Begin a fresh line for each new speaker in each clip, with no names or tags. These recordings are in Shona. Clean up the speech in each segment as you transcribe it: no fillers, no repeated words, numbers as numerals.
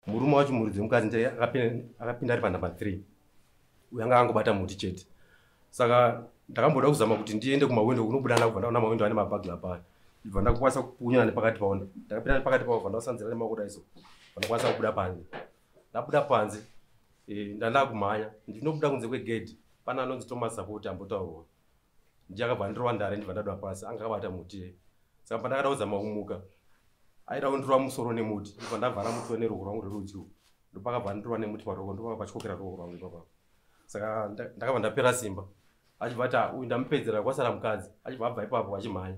Murume wacho muridzi wemukadzi ndiye akapinda ari panumber 3. Uyo anga angobata muti chete. Saka ndakamboda kuzama kuti ndiende kumawindo kunobuda ndakubva ndaona mawindo ane mabhagla paya. Ndibva ndakukwanisa kupunyana nepakati pawo. Ndakapinda nepakati pawo bva ndasanzira nemaoko daiso. Ndakwanisa kubuda panze. Ndabuda panze ndandakumhanya. Ndinobuda kunze kwegedhi. Pana anonzi Thomas Support ambotaurwa. Ndiye akabva ndirova ndare ndibva ndadwa pasi. Anga akabata muti. Saka pandakada kuzama kumuka aida kundirova musoro nemuti. Ndibva ndavhara muti neruoko rwangu rwerudyi. Ndopakabva ndirova nemuti paruoko ndopakatyokera ruoko rwangu ipapa. Saka ndakabva ndapera simba. Achibva ati uyu ndamupedzera kwasara mukadzi. Achibva abva ipapo achimhanya.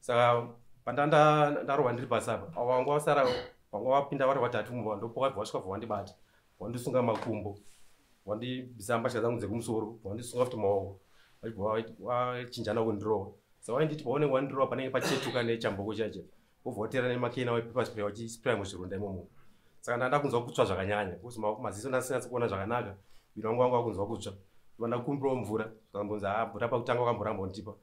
Saka pandanda ndarova ndiri pasi apa. Avo vanga vasara vanga vapinda vari vatatu mumba ndopakabva vasvika bva vandibata. Vandisunga makumbo. Vandibvisa mbatya dzangu dzekumusoro, vandisunga futi maoko. Vachibva vachinjana kundirova. Saka vainditi paunenge wandirova panenge pachetuka nechamboko chacho. Vobva vatera nemakena wepaper spray vachispraya muzvironda imomo. Saka ndanda kunzwa kutsva zvakanyanya because maziso ndasina kuona zvakanaka. Muviri wangu wanga wakunzwa kutsva. Ndobva ndakumbirawo mvura. Zvakambonzi mvura pakutanga wakamboramba kundipa.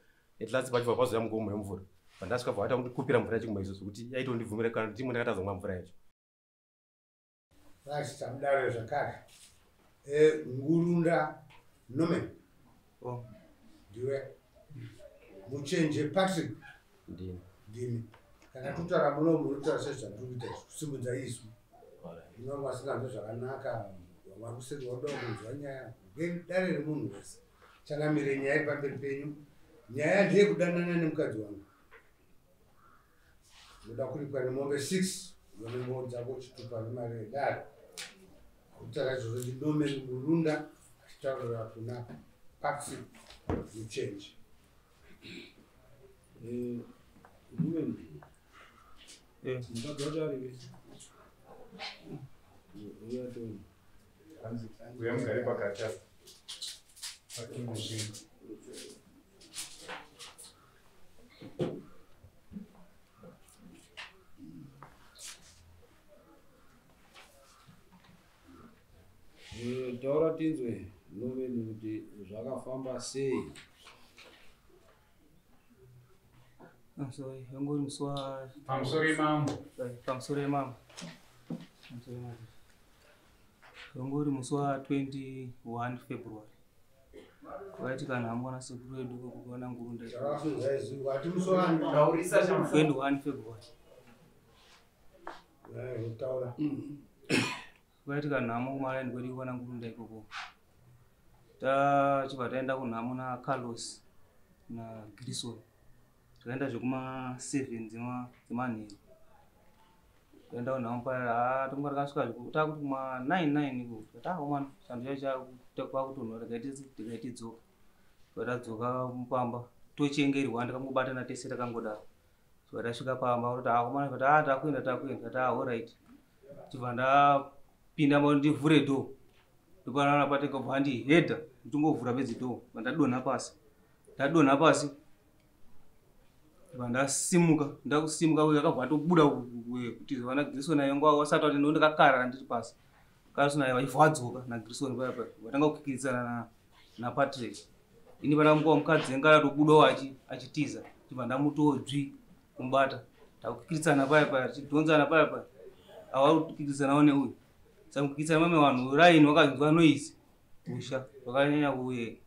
At last pachibva pazouya mugomo wemvura. Pandasvika bva vaita kundikupira mvura yacho kumaiso zvekuti yaitondibvumira kana ndimo ndakatadza kumwa mvura yacho.
Right, tamudare zvakare. Ngurunda Norman.
Oh.
Ndiwe. Muchenje Patrick.
Ndini.
Ndini. Kana tutaura muno munotaura sezvandiri kuita izvi, kusimudza izwi. Unenge wasinganzwi zvakanaka, vari kuseri wakuda kunzwa nyaya. Dare remunhu wese. Changamire nyaya iri pamberi penyu. Nyaya ndeyekudanana nemukadzi wangu. Ndoda kuripwa nemombe 6 nemombe dzako chitupa nemari yedare. Kutaura izvozvo ndiNorman Ngurunda achitaurira kuna Patrick Muchenje.
Ruben. Mukadzi wacho ari uya toni.
Uya mugare pakati apa. Pakinguzvinhu.
Taura tinzwe Norman kuti zvakafamba sei.
Sorry, yangori musi wa
Pamusoro imambo.
Pamusoro imambo. Pamusoro imambo. Yangori musi wa 21 February. Kwaitika nhamo na sekuru edu kuona Ngurunda.
Wati musi wa
21 February.
Taura.
Kwaitika nhamo kumaraini kwedu kuona Ngurunda ikoko. Tachibva taenda kunhamo na Carlos na Grison. Takaenda zvekuma 7 dzemanheru. Taenda kunhamo paya, tonga takasvika takuti kuma 9 9 iko. Takomana chando chacho kwakutonhora tikaitidzoka. Tadzoka mupamba tochengerwa ndakangobatana tese takangodaro. Tasvika pamba kuti akomana kuti takuenda takuenda alright. Tibva ndapinda ndivhure door. Ndopana pateka bva ndihedha ndingovhura bedzi door ndadonha pasi. Ndadonha pasi. Ndasimuka, ndakusimuka uye akabva atobuda kuti vana Grison naye nguva wasati ati ndakakarara ndiri pasi. Carlos naye vaibva vadzoka na Grison paya paya. Vatanga kukikidzana na Patrick. Ini pana mukoma mukadzi anga atobudawo achitiza. Ndibva ndamutodzvi kumubata. Takukikidzana paya paya, tichidhonzana paya paya. Awa kukikidzanawo neuyu. Saka kukikidzana mamwe vanhu raini vakanzwa noise. Usha vakanyanya kuuye.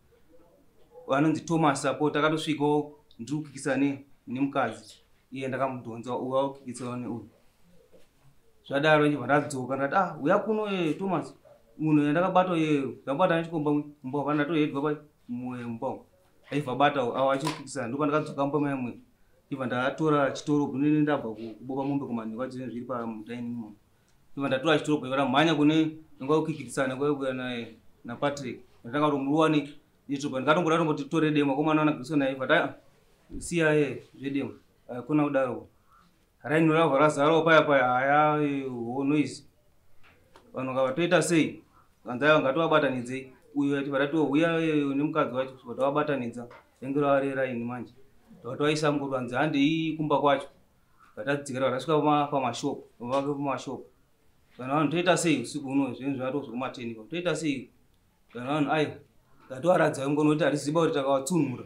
Vanonzi Thomas apo takatosvikawo ndiri kukikisana nemukadzi. Iye ndakamudhonza uya kukikisana neuyu. Zvadaro ndibva ndadzoka ndati uya kuno Thomas. Munhu yandakabata iye ndakabata nechikomba mumba pana ndatohedwa pai mumba. Aibva bata awa achikikisana ndipo ndakadzoka mumba maimwe. Ndibva ndatora chitoro kunene ndabva kubopa mombe kumanheru kwacho zviri pa dining room. Ndibva ndatora chitoro ndamhanya kune nguva kukikisana kwaibuya naye na Patrick. Ndatanga kutomuruwa nechitopa ndikatongoda tomboti tore demo komana na Grison aibva ta siya ye zvedemo. Kuna kudaro. Raini ravha razarawo paya paya haya noise. Vanhu ngavatoita sei? Kanzi ngativabatanidzei. Uyu ati vatouya nemukadzi wacho vatavabatanidza. Renge rava raini manje. Vatovaisa mukuru kanzi handei kumba kwacho. Vatadzikira vatasvika pamashopu, vake pamashopu. Kana vanhu toita sei usiku uno zvinhu zvatozwa kumateni. Toita sei? Kana vanhu aiwa ngativaradzai ngono kuti hatiziva kuti takavatsunhura.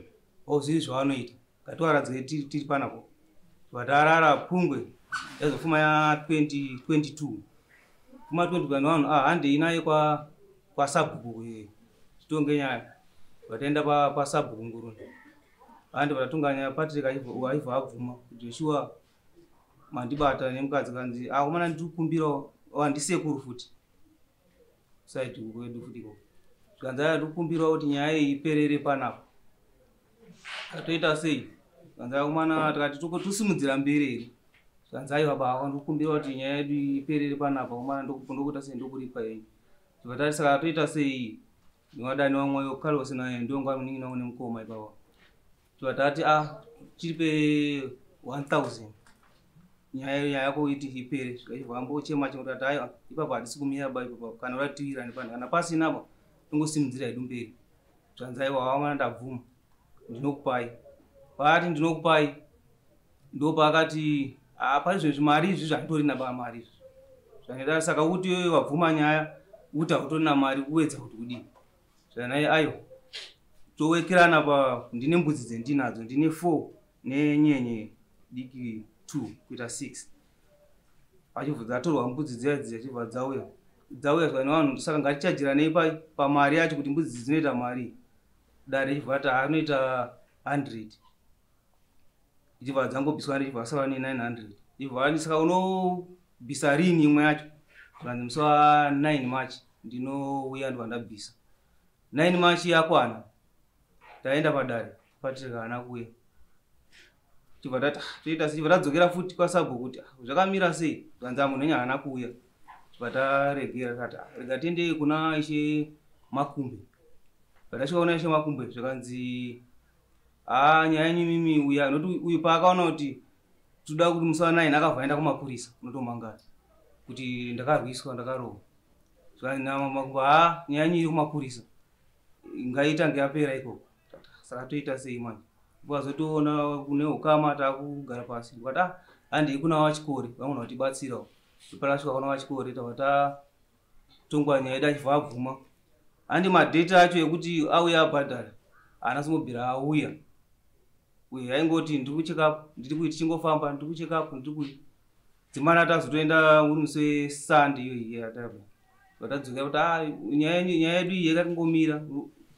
Zviri zvavanoita. Ngativaradzai tiri panapo. Vatarara pungwe yazofuma ya 2022. Kuma 20 vanhu ah handei naye kwa sabhuku titonge nyaya. Vataenda pa sabhuku Ngurunda. Handi vatatonga nyaya Patrick aibva abvuma kuti shuwa mandibata nemukadzi kanzi akomana ndikukumbirawo handisekuru futi. Saiti kwedu futi ikoko. Zvikanzi aya ndikukumbirawo kuti nyaya iyi iperere panapa. Tatoita sei? Zvikanzi akomana tikati tosimudzira mberi here? Zvikanzi aiwa baba ndikukumbira kuti nyaya yedu iperere panapa akomana ndokuita sei ndokuripa henyu. Tibva tati saka toita sei? Ndingadani wamwe Carlos naye ndonga munin'ina wangu nemukoma ipapo. Tibva tati tiripe 1000. Nyaya yako iti ipere. Zvikachibva ambochema chema kuti aiwa ipapo hatisi kumira ba ipapo kana uratiwirane pano kana pasina apa tongosimudzira hedu mberi. Zvikanzi aiwa wamana ndabvuma ndinokupai. Paati ndinokupai ndopaakati paizvezvi mari izvi zvanditorina ba mari izvi. Zvandiita saka kuti iwewe wabvuma nyaya kuti hautorina mari kuwedza kuti kudii. Zvanai aiwa towekerana pa ndine mbudzi dzendinadzo ndine 4 nenyenye diki 2 kuita 6. Achibva dzatorwa mbudzi dziya dzichibva dzauya. Dzauya zvaina vanhu saka ngatichajiranei pamari yacho kuti mbudzi dzinoita mari. Dare richibva rati anoita 100. Ichibva dzangobviswa richibva sava ne 900. Ichibva saka unobvisa rini imwe yacho. Zvikanzi musi wa 9 March ndinouya ndobva ndabvisa. 9 March yakwana. Taenda padare Patrick haana kuuya. Chibva tati toita sei? Chibva tadzokera futi kwasabhuku kuti zvakamira sei? Zvikanzi munhu wenyu haana kuuya. Chibva taregera tikati rega tiende kuna Ishe Makumbe. Patasvika kuna Ishe Makumbe zvikanzi nyaya yenyu imimi uya nokuti uyu paakaona kuti toda kuti musi wa 9 akabva aenda kumapurisa kunotomangara kuti ndakarwiswa ndakarohwa. Zvikanzi naMakumbe nyaya yenyu iri kumapurisa ngaitange yapera ikoko. Saka toita sei manje? Vazotoona kune ukama takugara pasi. Ndikati handei kuna vachikore vamwe vatibatsirawo. Patasvika kuna vachikore tabva tatongwa nyaya yedu achibva abvuma. Handi madheti acho ekuti auya abhadhara haana kumbobvira auya. Uye aingoti ndiri kuchekapu ndiri kuiti tichingofamba ndiri kuchekapu ndiri kuiti. Dzimana tazotoenda uri musi weSunday iyoyi yatabva. Vatadzokera kuti nyaya yedu iyi yakangomira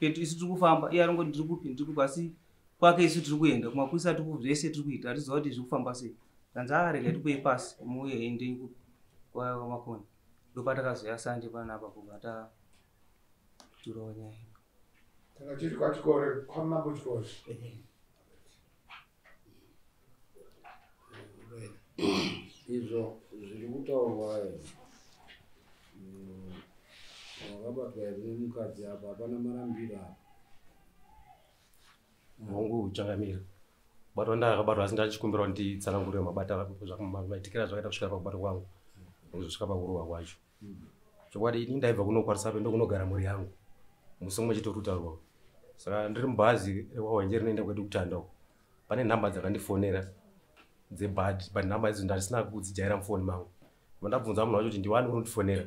isu tiri kufamba iye arongoti ndiri kupi ndiri kupi asi kwake isu tiri kuenda kumapurisa tiri zvese tiri kuita hatiziva kuti zviri kufamba sei. Tanzi rega tikuye pasi muuye endei kupi kwaMakoni. Ndopatakazouya Sunday panapa kubva taturawo nyaya yedu.
Tanga tiri kwaChikore kwaMambo Chikore.
Izvo zviri kutaurwa wakabatwa here nemukadzi apa hapana marambiro apa.
Mungu changamira. Batwa ndakabatwa asi ndachikumbira kuti nditsanangurire mabata maitikira zvakaita kusvika pakubatwa kwangu nekuzosvika pakurohwa kwacho. Chokwadi ini ndaibva kuno kwaRusape ndokunogara mhuri yangu musi mumwe chete uri. Saka ndiri mubhazi rekwaHwenje rinoenda kwedu kutanda uko. Pane nhamba dzakandifonera dzebhadhi but nhamba idzo ndandisina kudzijaira mufoni mangu. Ndabvunza munhu wacho kuti ndiwani uri kundifonera.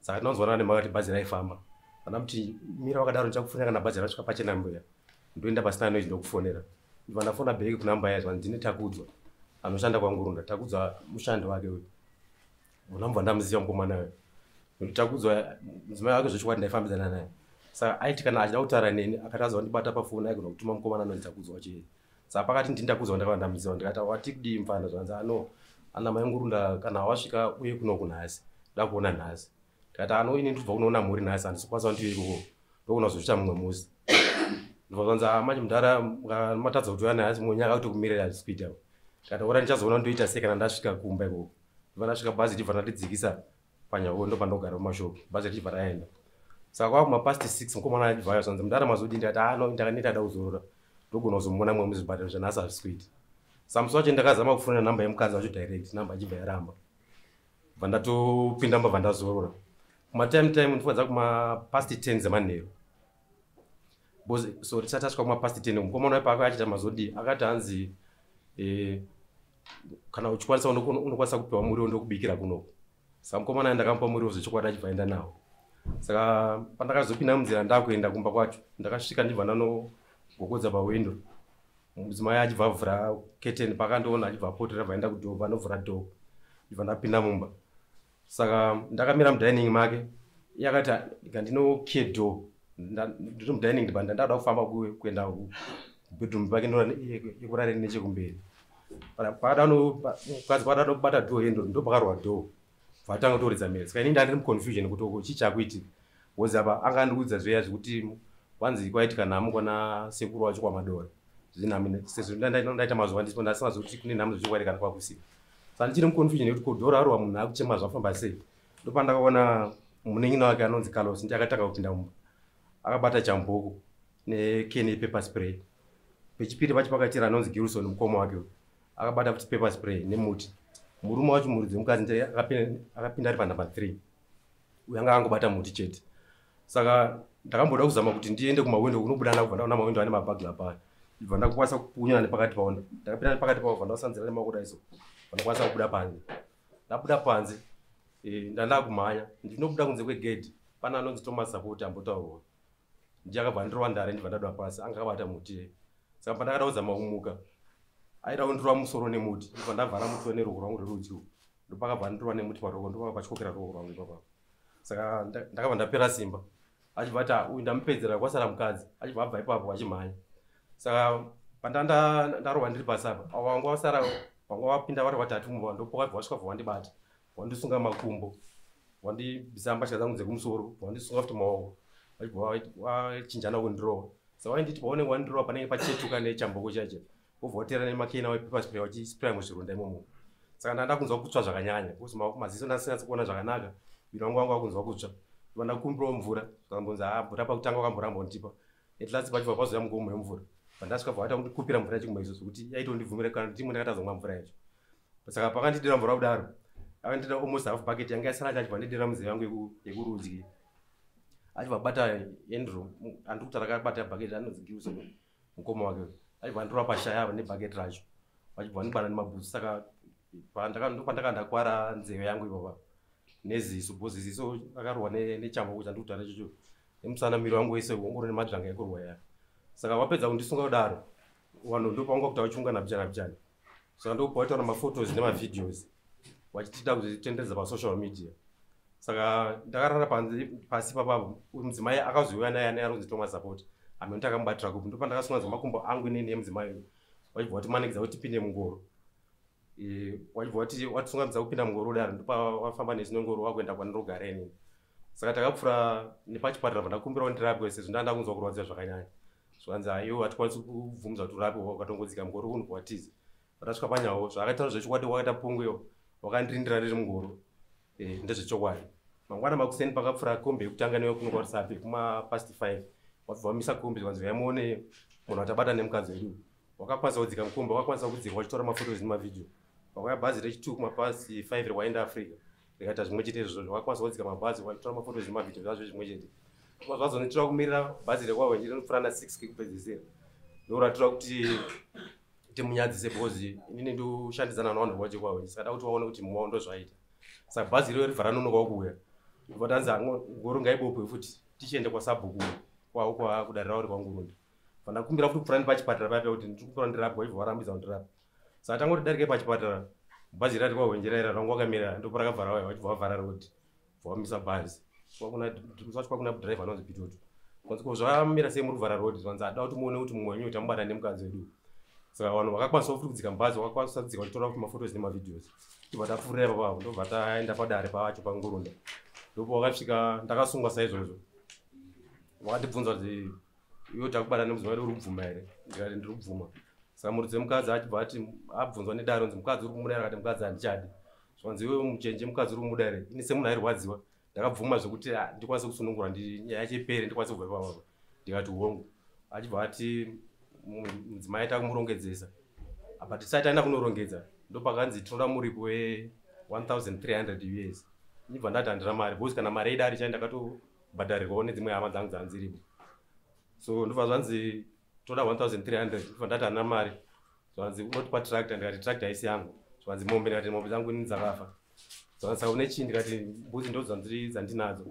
Saka tinonzwanana nemakati bhazi raifamba. Pandamuti mira wakadaro ndichakufonera kana bhazi rasvika pachena mbuya. Ndoenda pasina noise ndokufonera. Ndibva ndafona bheki kunhamba iya zvanzi ndine Takudzwa anoshanda kwaNgurunda. Takudzwa mushandi wake uyu. Ndamubva ndamuziva mukomana uyu. Nekuti Takudzwa mudzimai wake zvechokwadi ndaifambidzana naye. Saka aiti kana achida kutaura neni akati azondibata pafoni aigona kutuma mukomana anonzi Takudzwa wacho. Saka pakati ndini Takudzwa ndakabva ndamuziva ndikati wati kudii mufana zvanzi ano ana mai Ngurunda kana wasvika uye kunoku nhasi ndoda kuona nhasi. Ndikati ano ini ndibva kunoona mhuri nhasi handisi kukwanisa kuti ndiuye ikoko ndogona kuzosvika mumwe musi. Ndobva zvanzi manje mudhara matadza kuti uya nhasi mumwe nyaya akutokumirira hazvisi kuita. Ndikati ora ndichazoona ndoita sei kana ndasvika kumba ikoko. Ndobva ndasvika bhazi richibva randidzikisa panyawo ndopandogara mumashopu bhazi richibva raenda. Saka kwava kumapast 6 mukomana achibva auya zvanzi mudhara mazodii ndikati ano ndakaneta da kuzorora ndogona kuzomuona mumwe muzvibhadharo zvanhasi hazvisi kuita. Saka musi wacho ndakazama kufonera nhamba yemukadzi wacho direct nhamba ichibva yaramba. Bva ndatopinda mba bva ndazorora. Kumatime time ndinofunga kumapast 10 dzemanheru. So tisati tasvika kumapast 10 mukomana wacho paakauya achiita mazodii akati hanzi kana uchikwanisa unokwanisa kupiwa muriwo ndokubikira kunoku. Saka mukomana ndakamupa muriwo zvechokwadi achibva aenda nawo. Saka pandakazopinda munzira ndakuenda kumba kwacho ndakasvika ndibva ndanogogodza pawindo. Mudzimai achibva avhura keteni pakandiona achibva apotera bva aenda kudhoo anovhura dhoo ndibva ndapinda mumba. Saka ndakamira mudining make, iye akati ndinokiye door. Ndiri mudining, ndibva ndada kufamba kuenda kubedroom pake yekurare nechekumberi. Mukadzi paada kubata door handle, ndopakarwa door, vatanga kutoridza mhere. Saka inini ndandiri muconfusion kuti uko chii chakuitika, because apa anga andiudza zviya zvekuti kwanzi kwaitika nhamo kwana sekuru wacho kwaMadora. Zvinhamo sezvo ndaita mazuva ndisipo, ndasina kuti kune nhamo zvechokwadi kana kwakusina. Saka ndichiri muconfusion yekuti ko door rarohwa, munhu akuchema, zvafamba sei? Ndopandakaona munin'ina wake anonzi Carlos ndiye akatanga kupinda mumba, akabata chamboko necan yepepper spray. Pechipiri pacho pakatira anonzi Gilson, mukoma wake, akabata futi pepper spray nemuti. Murume wacho, muridzi wemukadzi, ndiye akapinda ari panumber 3, uyo anga angobata muti chete. Saka ndakamboda kuzama kuti ndiende kumawindo kunobuda, ndakubva ndaona mawindo ane maburglar bar, ndibva ndakukwanisa kupunyana nepakati pawo. Ndakapinda nepakati pawo, bva ndasanzira nemaoko daiso, ndakwanisa kubuda panze. Ndabuda panze, ndanda kumhanya, ndinobuda kunze kwegedhi, pana anonzi Thomas Sapoti ambotaurwa, ndiye akabva ndirova ndare, ndibva ndadwa pasi. Anga akabata muti. Saka pandakada kuzama kumuka, aida kundirova musoro nemuti, ndibva ndavhara muti neruoko rwangu rwerudyi. Ndopakabva ndirova nemuti paruoko, ndopaka patyokera ruoko rwangu ipapapo. Saka ndakabva ndapera simba. Achibva ati, "Ah, uyu ndamupedzera, kwasara mukadzi." Achibva abva ipapo achimhanya. Saka pandanda ndarohwa ndiri pasi apa, avo vanga vasara vanga vapinda vari vatatu mumba, ndopakabva vasvika, bva vandibata, vandisunga makumbo, vandibvisa mbatya dzangu dzekumusoro, vandisunga futi maoko, vachibva vachinjana kundirova. Saka vainditi paunenge wandirova, panenge pachetuka nechamboko chacho, wobva watera nemakena wepepper spray, wachispraya muzvironda imomo. Saka ndanda kunzwa kutsva zvakanyanya, because maziso ndasina kuona zvakanaka, muviri wangu wanga wakunzwa kutsva. Ndobva ndakumbirawo mvura, zvakambonzi ha, mvura pakutanga wakamboramba kundipa. At last pachibva pazouya mugomo wemvura. Pandasvika, bva vaita kundikupira mvura yacho izvo zvekuti yaitondibvumira kana ndimo ndakatadza kumwa mvura yacho. Saka pakandidira mvura kudaro, akandidira almost half bucket yanga yasara, achibva ndidira munzeve yangu yekurudyi, achibva bata Andrew andiri kuti rakabata bucket, anonzi Gilson, mukoma wake, achibva ndirova pashaya apa nebucket racho, vachibva vandibana nemabhutsu. Saka ndopandaka ndakwara nzeve yangu ipapa neziso, because ziso rakarohwa nechamboko chandiri kutaura ichocho, nemusana, muviri wangu wese ungori nemadzvanga ekurwa ya. Saka vapedza kundisunga kudaro, vanhu ndopanga kuti vachiungana pichana pichana. Saka ndopaitaura maphotos nemavideos, vachitida kuzvitenderedza pasocial media. Saka ndakarara panze pasi papapo. Mudzimai akazouya naye ane anonzi Thomas Support, hameno takamubatira kupi. Ndopandakasunga makumbo angu inini yemudzimai uyu, vachibva vatimanikidza kuti tipinde mungoro. Vachibva vati watisungamidza kupinda mungoro kudaro, ndopawafamba nesu nengoro wakuenda kwandinogara inini. Saka takapfuura nepachipatara, pandakumbirawo ndirapwe sezvo ndanda kunzwa kurwadziwa zvakanyanya. Zvanzi, "Aiwa, hatikwanisi kubvumidza kuti urapwe, ukatongodzika mungoro unhu watiza." Patasvika panyawo, zvakaitaura zvechokwadi, wakaita pungweyo, wakandirindira ndiri mungoro. Ndezvechokwadi. Mangwana makuseni pakapfuura kombi yekutanga neyo kuno kwaRusape kuma past 5, wabva wamisa kombi, zvanzi, "Yaimuone munhu atabata nemukadzi wedu." Wakakwanisa kudzika mukombi, wakakwanisa kudzika wachitora maphotos nemavideo. Pakauya bhazi rechi2 kumapast 5 rikwaenda Africa, rikaita zvimwe chete izvozvo, wakakwanisa kudzika mabhazi wachitora maphotos nemavideo zvazvo zvimwe chete. Zvazonitira kumirira bhazi rekwaHwenje rinopfuura na6 kekupedzisira, ndoratira kuti timunyadzise, because inini ndoshandidzana navanhu vacho kwaHwenje, saka da kuti vaone kuti mumwe wavo ndozvaita. Saka bhazi iro ribva ranonokawo kuuya, ndobva tanzi ngoro ngaibopwe futi tichiende kwasabhuku kwavo kudare ravo rekwaNgurunda. Pandakumbira futi kupfuura nepachipatara paya kuti ndiri kupfuura ndirapwa, ibva varambidza kundirapa. Saka tangoti darike pachipatara, bhazi rati kwaHwenje raira ranga wakamira, ndopa rakabva rauya, vachibva vavhara road, bva vamisa bhazi. Wacho kwakuna dhiraivha anonzi Pitoto. Kwanzi, "Ko zvamira sei muri kuvhara road?" Zvanzi, "Ada kuti muone kuti mumwe wenyu tamubata nemukadzi wedu." Saka vanhu vakakwanisa futi kudzika mubhazi, vakakwanisa kudzika vachitora futi maphotos nemavideos. Tobva tapfuurira ipapapo, ndobva taenda padare pacho paNgurunda. Ndopo wakasvika ndakasungwa saizvozvo. Vakatibvunza kuti, "Iwe, takubata nemudzimai wedu, uri kubvuma here?" Ndikati, "Ndiri kubvuma." Saka muridzi wemukadzi achibva ati, abvunzwa nedare, unzi, "Mukadzi uri kumuda here?" Akati, "Mukadzi handichadi." Zvanzi, "Iwe muchenje, mukadzi uri kumuda here?" Ini semunhu airwadziwa ndakabvuma zvekuti, ah, ndikwanise kusunungurwa, nyaya yacho ipere, ndikwanise kubva ipapapa. Ndikati, "Hongu." Achibva ati mudzimai takumurongedzesa. Apa tisati taenda kunorongedza, ndopakanzi tinoda muripo we1300 US. Ndibva ndati handina mari, because kana mari yeidare chai ndakatobhadharirwawo nedzimwe hama dzangu dzanziripo. So ndobva zvanzi toda 1300. Ndobva ndati handina mari. Zvanzi, "Unotipa tractor." Ndikati, "Tractor haisi yangu." Zvanzi, "Mombe." Ndikati, "Mombe dzangu inini dzakafa." Zvanzi, "Saka une chii?" Ndikati, "Mbudzi ndo dzandinadzo."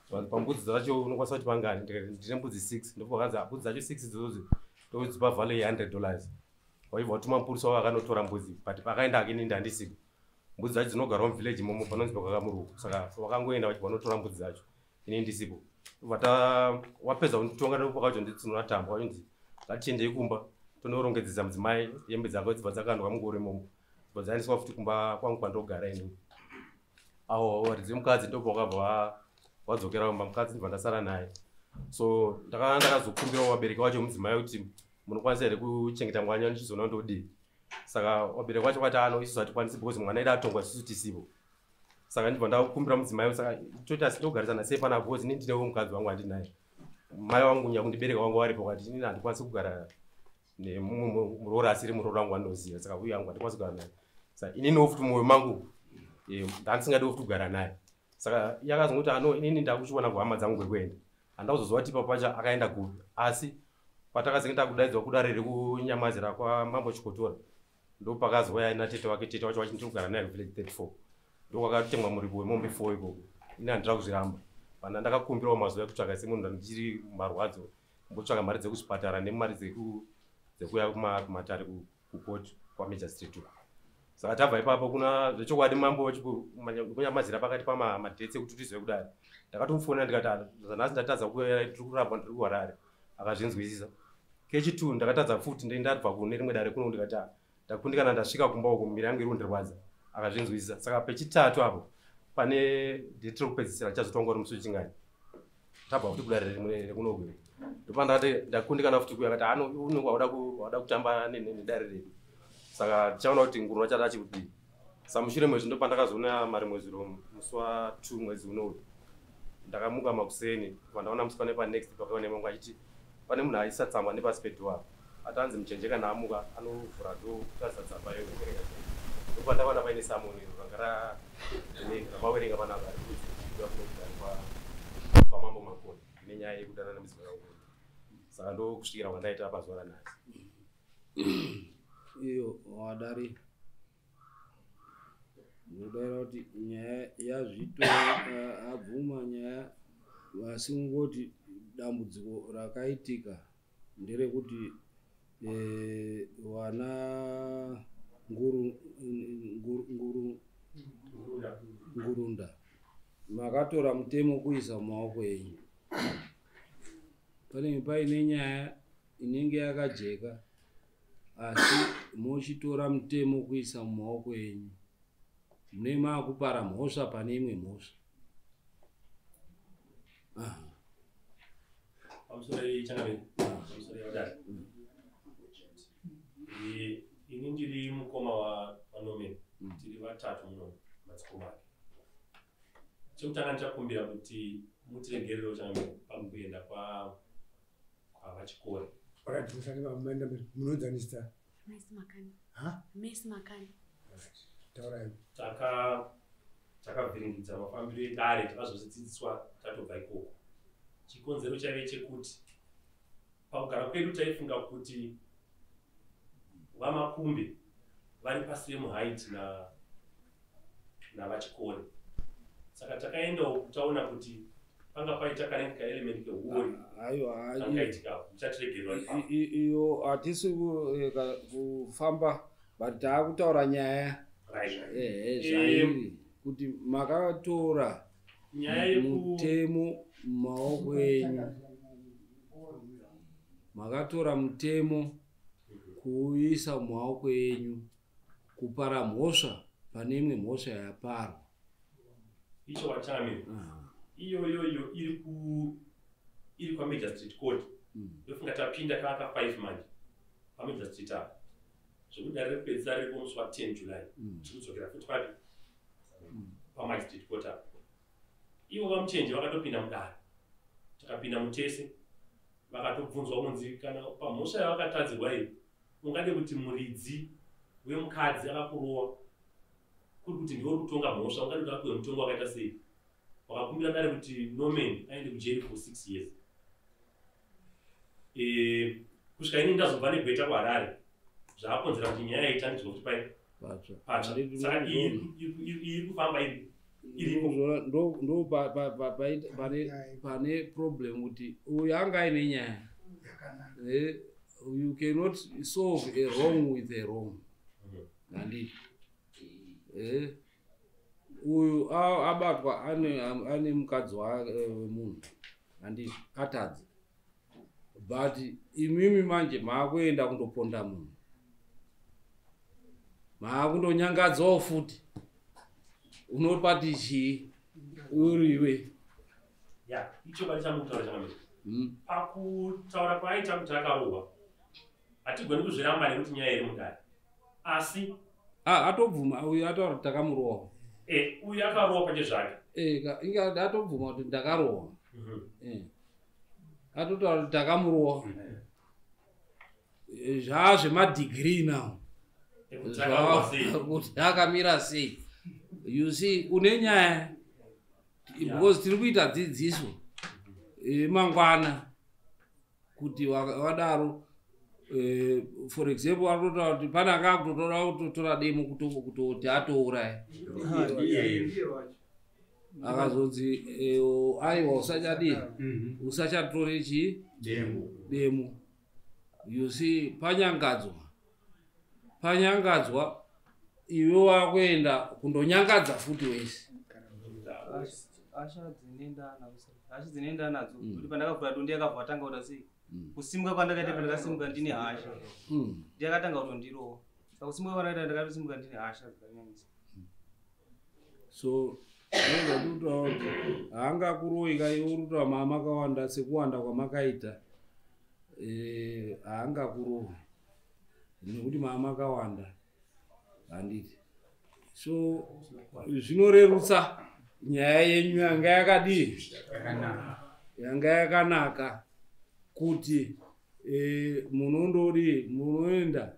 Zvanzi, "Pambudzi dzacho unokwanisa kuti pangani?" Ndikati, "Ndine mbudzi 6." Ndobva vakanzi, "Ah, mbudzi dzacho 6 idzodzo ndodzipa value ye100 dollars." Waibva watuma mupurisa wavo akanotora mbudzi, but pakaenda ake inini ndandisipo. Mbudzi dzacho dzinogarawo muvillage imomo panonzi pakakamuruku. Saka vakangoenda vachibva vanotora mbudzi dzacho ini ndisipo. Vata wapedza kunditonga ndopakacho nditsinonatamba vachinzi ngatiendei kumba tonorongedzesa mudzimai hembe dzake dzibva dzakandwa mungoro imomo, dzibva dzaendeswa futi kumba kwangu kwandogara inini. Awo varidzi vemukadzi ndopavakabva wadzokera kumba, mukadzi ndibva ndasara naye. So ndakazokumbirawo vabereki vacho mudzimai kuti munokwanisa here kuchengeta mwana ndichizoona ndodii. Saka vabereki vacho vati ano isusu hatikwanisi because mwana edu atongwa isusu tisipo. Saka ndibva ndakumbira mudzimai, saka toita sindogarisana sei panapa because ini ndinewo mukadzi wangu handinaye. Mai vangu nyakundibereka wangu varipo vakati inini handikwanisi kugara nemumwe muroora asiri muroora wangu wandinoziva, saka uyu wangu handikwanisi kugara naye. Saka ininiwo futi mumwoyo mangu ndandisingadiwo futi kugara naye. Saka iye akazongoti ano inini ndakuchiona kuhama dzangu kwekuenda, handakuzoziva kuti ipapo pacho akaenda kupi. Asi patakazenge takudaidzwa kudare rekunyamazira kwamambo Chikotora, ndopakazouya natete wake, tete wacho vachindiri kugara naye kuvillage 34, ndokwakatemwa muripo wemombe 4 ikoko. Ini handina kuzviramba, pana ndakakumbirawo mazuva ekutsvaga semunhu ndichiri marwadzo, mbotsvaga mari dzekuzvipatara nemari dzekuya kumatare kukoti kwamagistrate uko. Saka tabva ipapo kuna zvechokwadi mambo kunyamazira pakati pamadates ekuti tizive kudare. Ndakatomufonera ndikati nhasi ndatadza kuuya, ndiri kurapwa, ndiri kuHarare. Akazvinzwisisa. Kechi2 ndakatadza futi, ndabva kune rimwe dare kuno ndikati ndakundikana, ndasvika kumba uko miviri yangu iri kundirwadza. Akazvinzwisisa. Saka pechitatu apo pane date rekupedzisira richazotongwa uri musi wechingani, tabva futi kudare rimwe rekuno uko. Ndopandakati ndakundikana futi kuuya, akati ano unenge wauda kutamba nedare redu, saka tichaona kuti nguru vachada achikudii. Saka mushure mwezvi ndopandakazoona mari mwezi musi wa2 mwedzi unoyu. Ndakamuka makuseni pandaona musi pane panext pakauya nemangu achiti pane munhu aisa tsamba nepasi pedoor apa, atanzi muchenje kana amuka anovhura door kutarisa tsamba iyo ndokuverenga. Ndopandakaona paine summon iro ranga ramawerenga panapa riri kunzi kwamambo Makoni nenyaya yekudanana nemudzimai wangu. Saka ndokusvikira kwandaita pazuva ranhasi.
Iyo wadari ndinodaira kuti nyaya yazvito abvuma nyaya, asi kungoti dambudziko rakaitika nderekuti vana ngurunda makatora mutemo kuisa mumaoko enyu. Panenge paine nyaya inenge yakajeka, asi mochitora mutemo kuisa mumaoko enyu, mune maakupara mhosva pane imwe mhosva.
Pamusoro changamire, pamusoro yadare, ini ndiri mukoma waNorman, tiri vatatu muno madzikoma ake. Chekutanga ndichakumbira kuti mutiregererewo changamire pakuenda kwavachikore.
Alright, musati maenda mberi, munonzanisa?
Messi Makani.
Ha?
Messi Makani.
Alright, taurai.
Takavhiringidza mafambiro edare, takazodzidziswa tatobva ikoko. Chikonzero chaive chekuti pakugara kwedu taifunga kuti vamakumbe vari pasame height navachikore, saka takaendawo taona kuti panga paita kanenge kaelement kehuori
Aiwa,
kangaitika. Muchatiregerera ipapo.
Iyo hatisi kufamba, but taakutaura nyaya
Right.
Zvairi kuti makatora
Nyaya yeku
mutemo mumaoko enyu, makatora mutemo kuuisa mumaoko enyu, kupara mhosva pane imwe mhosva yaparwa.
Icho wachamira iyoyoyo iri kwamagistrate court. Ndofunga tapinda kaka 5 manje pamagistrate apa, zvekuti dare rekupedzisa riripo musi wa10 July. Tiri kudzokera futi papi? Pamagistrate court apa. Ivo vamuchenje vakatopinda mudare, takapinda mutese, vakatobvunzwa kunzi kana pamhosva yavakatadzirwa iyi ungade kuti muridzi wemukadzi akakurowa kuri kuti ndiwe uri kutonga mhosva, ungade kuti apiwe mutongo wakaita sei? Wakakumbira dare kuti Norman aende kujeri for 6 years. Kusvika ini ndazobva negweta kuHarare, zvaakonzera kuti nyaya itangidzwa kuti pai
patsva.
Patsva. Saka iyi iri kufamba iri iripo.
Ndo pane problem kuti uyu anga aine nyaya. You cannot solve a wrong with a wrong, handiti? Uyu abatwa ane mukadzi wemunhu, handiti? Atadza, but imimi manje maakuenda kundoponda munhu, maakundonyangadzawo futi. Unopati chii uriwe?
Ya, ichokwadi chamukutaura, changamire. Pakutaura kwaaita kuti akarohwa, hatigoni kuzviramba nekuti nyaya iri mudare, asi
Ah, atobvuma uyu, ataura kuti takamurohwa.
Uyu akarohwa pache zvake.
Inga atobvuma kuti ndakarohwa. Atotaura kuti takamurohwa. Zvaazvemadhigiri now.
Ekuti akarohwa sei.
Kuti akamira sei. You see, une nyaya, because tiri kuita dzidziso yemangwana kuti wadaro. For example, vanototaura kuti pane anga akutotora kutotora demo kutoti atouraya. Akazonzi aiwa, usachadii, usachatore chii?
Demo.
Demo. You see, panyangadzwa, iwe wakuenda kundonyangadza futi wese.
Hasha dzinenda nadzo, hasha dzinenda nadzo, kuti pandakavhura door ndiyakabva atanga kuita sei? Kusimuka kwandakaita, pandakasimuka ndine hasha, ndiyakatanga kutondirowa. Saka kusimuka kwandakaita, ndakatosimuka ndine hasha dzakanyanyisa.
So ndozvatinotaura kuti haangakuroyi ka iwe uri kutaura maa makawanda sekuwanda kwamakaita. Haangakuroyi nekuti maa makawanda, handiti? So zvinorerutsa nyaya yenyu yanga yakadii, yanga yakanaka, kuti munondodi munoenda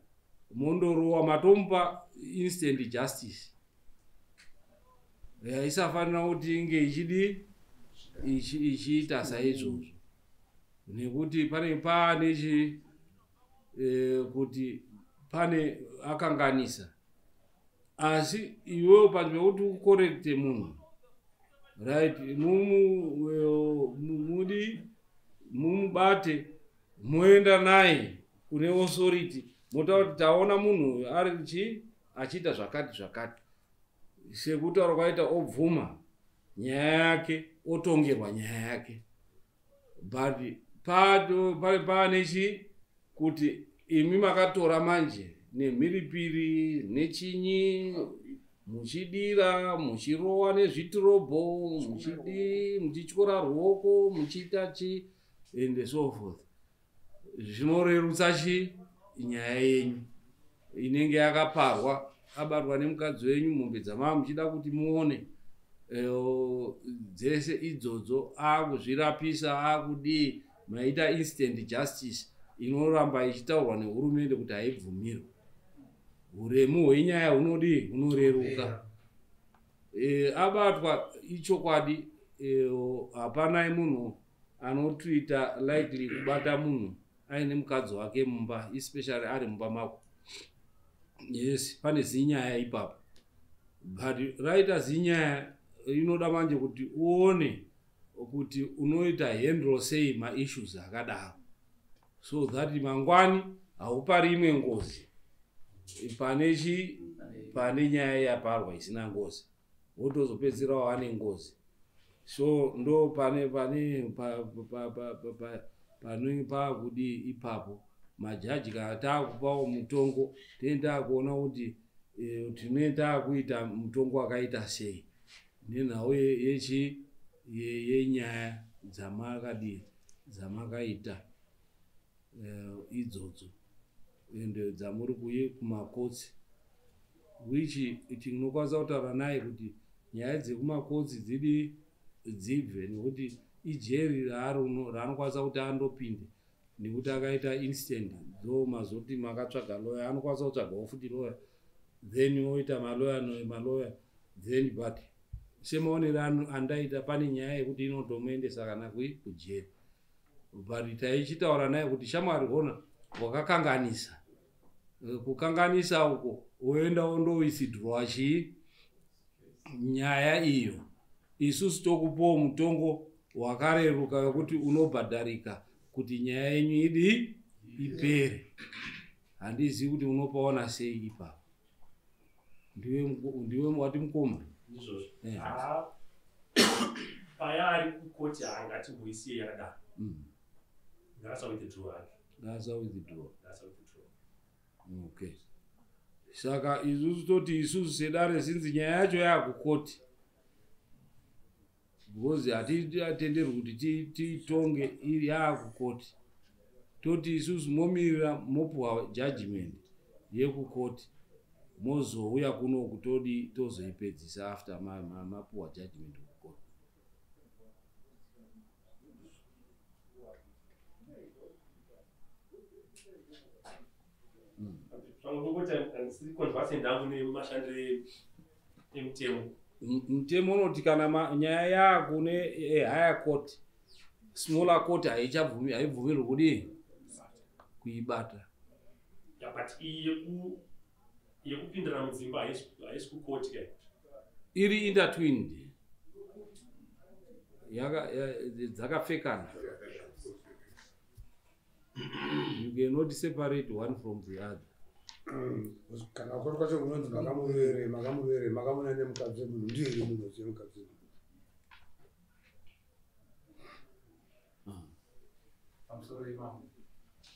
mondorowa, matomupa instant justice yaisafanira kuti inge ichidi ichiita saizvozvo, nekuti pane paane chi kuti pane akanganisa, asi iwewo panzvimbo yekuti ucorrecte munhu, right, mudi mumubate, moenda naye kune authority, motaura kuti taona munhu uyu ari chi achiita zvakati zvakati, sekutaura kwaita, obvuma nyaya yake, otongerwa nyaya yake. But pane paane chi kuti imi makatora manje nemhiripiri nechinyi, muchidira, muchirowa nezvitirobho, muchidi muchityora ruoko, muchiita chi and so forth, zvinorerutsa chi nyaya yenyu inenge yakaparwa. Abatwa nemukadzi wenyu, mombe dzamava muchida kuti muone, dzese idzodzo akuzvirapisa, akudii, maita instant justice inoramba ichitaurwa nehurumende kuti haibvumirwi. Uremu hwenyaya hunodii? Hunoreruka. Abatwa ichokwadi, hapanai munhu anotoita likely kubata munhu aine mukadzi wake mumba, especially ari mumba mako. Yes, pane zinyaya ipapo, but raita zinyaya inoda manje kuti uone kuti unoita handle sei maissues akadaro, so that mangwani haupari imwe ngozi pane chi pane nyaya yaparwa isina ngozi, wotozopedzisira wane ngozi. So ndo pane pane pane paakudii ipapo. Majaji kana taakupawo mutongo, tinenge taakuona kuti tinenge taakuita mutongo wakaita sei nenhau yechi yenyaya dzamakadii, dzamakaita idzodzo, ende dzamuri kuye kumakotsi, which tinokwanisa kutaura naye kuti nyaya dzekumakotsi dzidi dzibve, nekuti ijeri raanokwanisa kuti andopinde, nekuti akaita instant ndo mazoti makatsvaga lawyer, anokwanisa kutsvagawo futi lawyer, then oita malawyer nemaloya then. But semaonero andaita, pane nyaya yekuti inotomuendesa kana kujeri, but taichitaura naye kuti shamwari, hona wakakanganisa. Kukanganisa uko woenda wondowithdrawa chii nyaya iyo, isusu tokupawo mutongo wakareruka wekuti unobhadharika kuti nyaya yenyu idi ipere. Handizivi kuti unopaona sei ipapo. Ndiwe wati mukoma.
Ndizvozvo. Paya ari kukoti haangatimboisiye yakadaro. Ngaasa withdraw hake.
Ngaasa withdraw.
Ngaasa withdraw.
Okay, saka isusu toti isusu sedare, sinzi nyaya yacho yaakukoti, because hatitenderwi kuti tiitonge iri yaakukoti, toti isusu momirira mopuwa judgment yekukoti, mozouya kunoku todi tozoipedzisa after mapuwa judgment kukoti.
Pamwe kungoti handisiri conversant hangu nemashandiro emutemo.
Mutemo unoti kana nyaya yaakune higher court, smaller court haichabvumi, haibvumirwi kudii, kuibata.
Yeah, but iyi yekupindirana mudzimba haisi kukoti kai?
Iri intertwined, dzakapfekana. You cannot separate one from the other.
Kana kuri kwacho kunonzi makamurere, makamurere, makamuna nemukadzi wemunhu, ndiye munhu uziye mukadzi wemunhu.
Pamusoro imambo,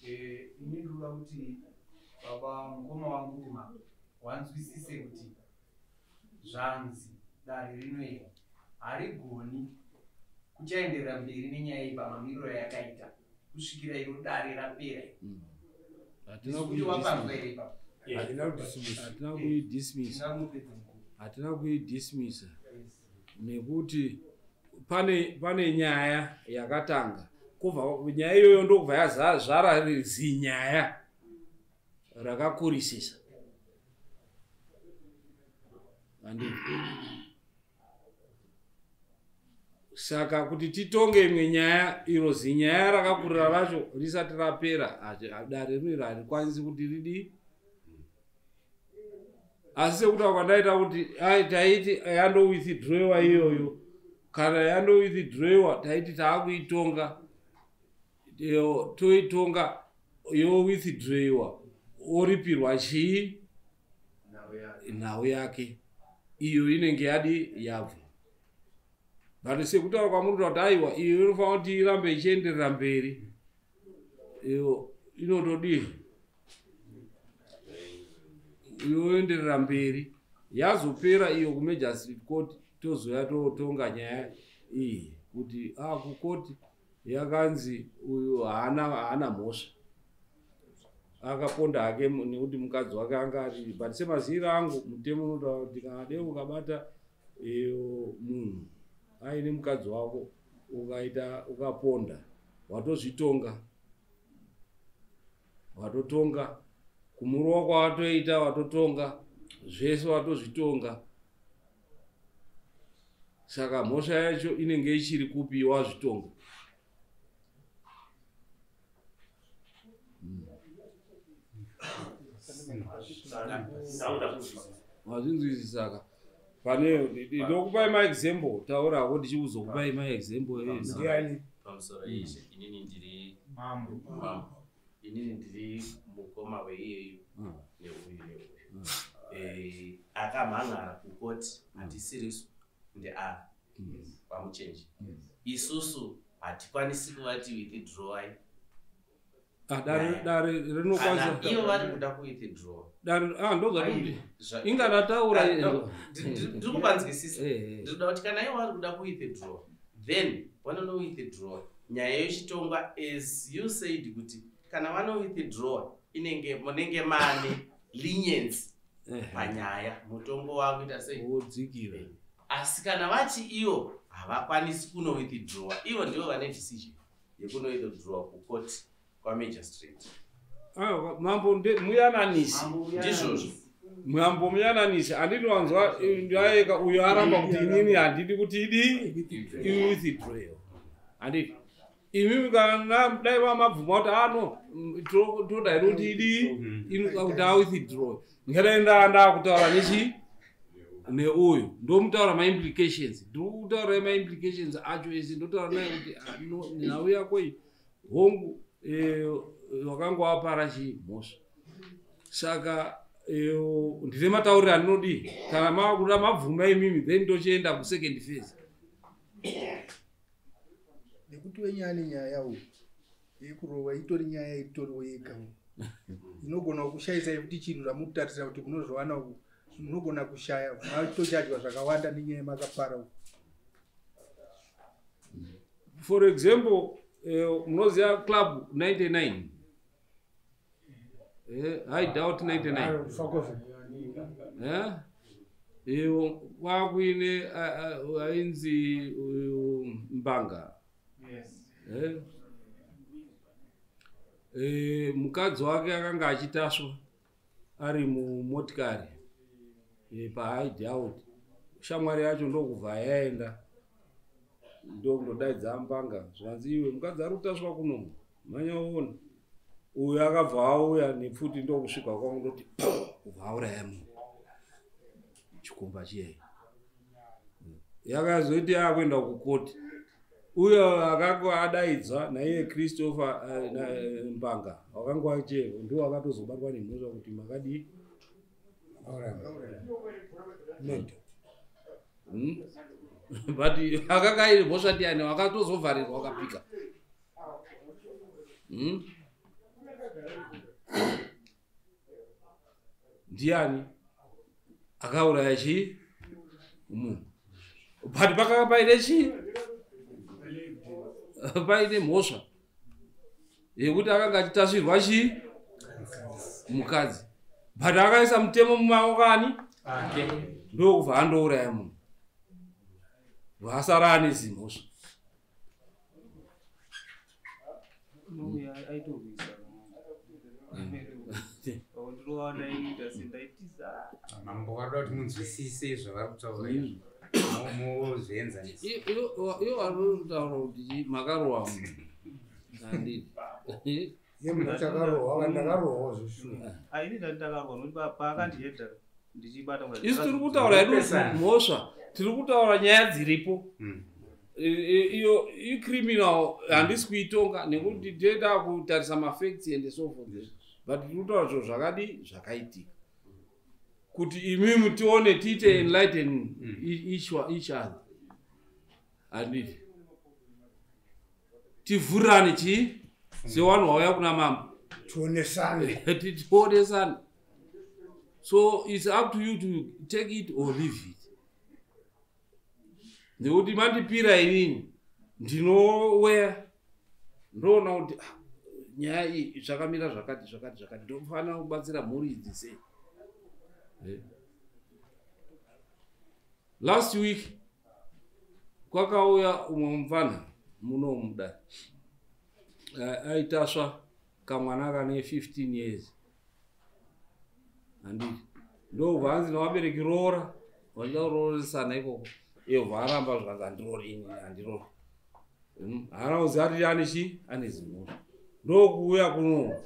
ini ndinoda kuti baba mukoma wangu kuma wanzwisise kuti zvanzi dare rino iri harigoni kuchaenderera mberi nenyaya iyi pamamiriro ayakaita kusvikira iro dare rapera.
Hatina
Kuti wapanzwa here ipapo?
Hatina kudismissa.
Hatina kuidismissa.
Tingamupedza mukuru.
Hatina kuidismissa nekuti pane nyaya yakatanga, kubva nyaya iyoyo ndokubva yazvara zinyaya rakakurisisa, handii? Saka kuti titonge imwe nyaya, iro zinyaya rakakurira racho risati rapera, dare rino harikwanisi kuti ridi. Asi sekutaura kwandaita kuti ai, taiti yandowithdrawa iyoyo, kana yandowithdrawa taiti taakuitonga, toitonga yowithdrawa, oripirwa chii, nhau yake iyo inenge yadi yabva. But sekutaura kwamuri kuti aiwa, iyo inofanira kuti irambe ichienderera mberi, iyo inotodii, yoenderera mberi, yazopera iyo kumagistrate court, tozoya totonga nyaya iyi kuti a kukoti yakanzi uyu haana mhosva, akaponda hake nekuti mukadzi wake anga ari. But semaziviro angu, mutemo unotaura kuti kana dei ukabata iyo munhu aine mukadzi wako, ukaita ukaponda, watozvitonga, watotonga kumurova kwawatoita, watotonga zvese, watozvitonga. Saka mhosva yacho inenge ichiri kupi wazvitonga?
Ndakuda kunzwisisa.
Wazvinzwisisaka? Pane ndokupai maexample, taurako ndichikuzokupai maexample.
Ndiani?
Pamusoro ishe, inini ndiri
Mambo.
Mambo, inini ndiri mukoma weiyeyu neuyu neuyu. Akamhan'ara kukoti hatisirisu, ndeava vamuchenji. Isusu hatikwanisi kuvati withdrawai.
Ah, dare rinokwanisa.
Kana ivo vari kuda kuwithdraw.
Dare, ah, ndozvatikuti inga ndataura.
Ah, no, ndiri kupanzwisisa.
Eh.
Ndinoda kuti kana ivo vari kuda kuwithdraw, then vanonowithdraw, nyaya yochitongwa. As you said kuti kana vanowithdraw, inenge munenge mane leniency panyaya, mutongo wakuita sei?
Wodzikira.
Asi kana vati ivo havakwanisi kunowithdrawa, ivo ndivo vane decision yekunowithdrawa kukoti kwamagistrate.
Ah, mambo muyananisi.
Ndizvozvo.
Mambo muyananisi, handiti wanzwa? Ndaeka uyo aramba kuti inini handidi kuti idi iwithdraw, handiti? Imimi kana dai vamabvuma kuti ano toda iri kuti idi kuti awithdraw, ndingadai ndakutaura nechi neuyu, ndomutaura maimplications, ndiri kutaura maimplications acho ese, ndotaura naye kuti ah, no, nhau yako iyi hongu, wakanga wapara chii, mhosva. Saka Ndine matauriro andinodii kana makuda mabvuma imimi, then tochienda kusecond phase.
Nekuti wenyaya nenyaya uyu yekurova itori nyaya itoriwo yega, inogona kukushayisai kuti chinhu zvamurikutarisira kuti munozviwana uku munogona kushaya, matochadya zvakawanda nenyaya yemakapara uku.
For example, munoziva Club 99, Hideout 99? Iyo kwakuine ainzi uyu Mbanga. Mukadzi wake akanga achitaswa ari mumotikari pahideout. Shamwari yacho ndokubva yaenda, ndokundodaidza Mbanga, zvanzi, "Iwe, mukadzi ari kutaswa kuno, mhanya uone." Uyu akabva auya nepfuti, ndokusvika kwangu, ndoti kubva auraya munhu, chikomba chiyai. Yakazoiti yakuenda kukoti, uyo akanga adaidzwa naiye Christopher Mbanga wakanga wachevo, ndiwo akatozobatwa nemhosva kuti makadii. But akanga aine mhosva ndiani wakatozovharirwa wakapika? Ndiani akauraya chii munhu? But pakanga paine chii? Paine mhosva yekuti akanga achitasvirwa chii? Mukadzi. But akaisa mutemo mumaoko ani? Ndokubva andouraya munhu, vasara ane zimhosva.
Uya aitorwisa ndinowa, ndaiita sendaitiza.
Mambo varoda kuti munzwisise zvavari kutaura izvo, mozvienzanisa.
Iwo vari kutaura kuti makarowa munhu, handiti?
Ye munhu achakarohwa, ndakarohwawo zvishuwa.
Aini ndati ndakarwa nokuti paakandihedha ndichibata.
Isu tiri kutaura hedu mhosva, tiri kutaura nyaya dziripo. Iyo icriminal, handisi kuitonga nekuti toenda kutarisa mafacts and so forth, but tiri kutaura zviro zvakadi zvakaitika kuti imimi tione, tiite enlighten each other, handiti? Tivhurirane chii sewanhu wauya kuna mambo.
Tionesane.
Tionesane. So it's up to you to take it or leave it, nekuti mandipira inini, ndinoweya ndoona kuti, ah, nyaya iyi zvakamira zvakati zvakati zvakati, ndofanira kubatsira mhuri idzi sei. Last week kwakauya umwe mufana muno mudare, aitasva kamwana kane 15 years, handiti? Ndobva hanzi nevabereki, "Roora." Vachida kurooresana ikoko, iye bva aramba, zvikanzi, "Handirori ini, handirori." Haana kuziva kuti ane chii, ane zimhosva. Ndokuuya kuno.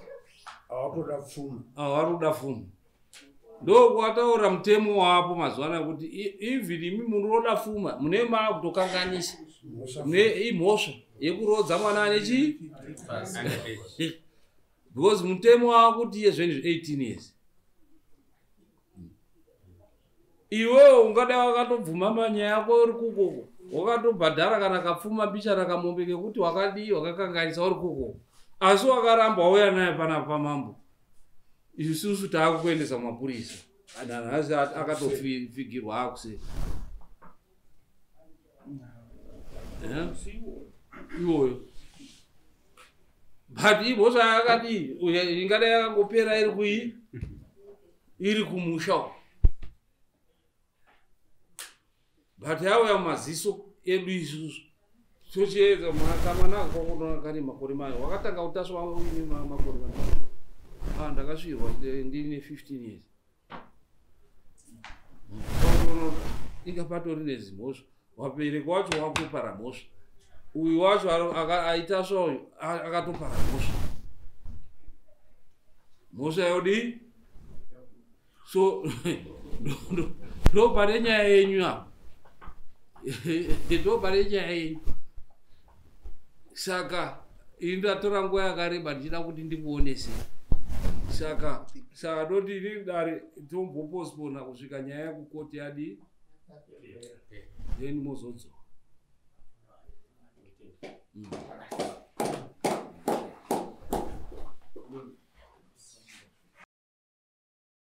Awatoda pfuma.
Vari kuda pfuma. Ndokuwataura mutemo wapo mazuva anaya kuti even imi munoda pfuma, mune maakutokanganisa imhosva yekurodza mwana ane chii, because mutemo wakuti iye zvenizvo 18 years. Iwewe ungadai wakatobvuma manyaya yako uri kukoko, wakatobhadhara kana kapfuma mbichana kamombe kekuti wakadii, wakakanganisa uri kukoko, asi wakaramba wauya naye panapa pamambo, isusu taakukuendesa mumapurisa. Nanhasi akatofigirwa akusei iwoyo. But imhosva yakadii ingadai yakangopera iri kui iri kumusha uko, but yauya mumaziso edu isusu, tochiedza kamwana kakono kane makore mayo. Wakatanga kutasva uine makore mayo? Ah, ndakasvirwa ndine 15 years. Inga patori nezimhosva, wabereki wacho wakutopara mhosva, uyu wacho aitasva uyu akatopara mhosva. Mhosva yodii? So ndo pane nyaya yenyu apa, ndo pane nyaya yenyu. Saka ini ndatora nguva yakareba ndichida kuti ndikuonese. Saka toti inini dare tombopospona kusvika nyaya yekukoti yadii, then mozodzoka.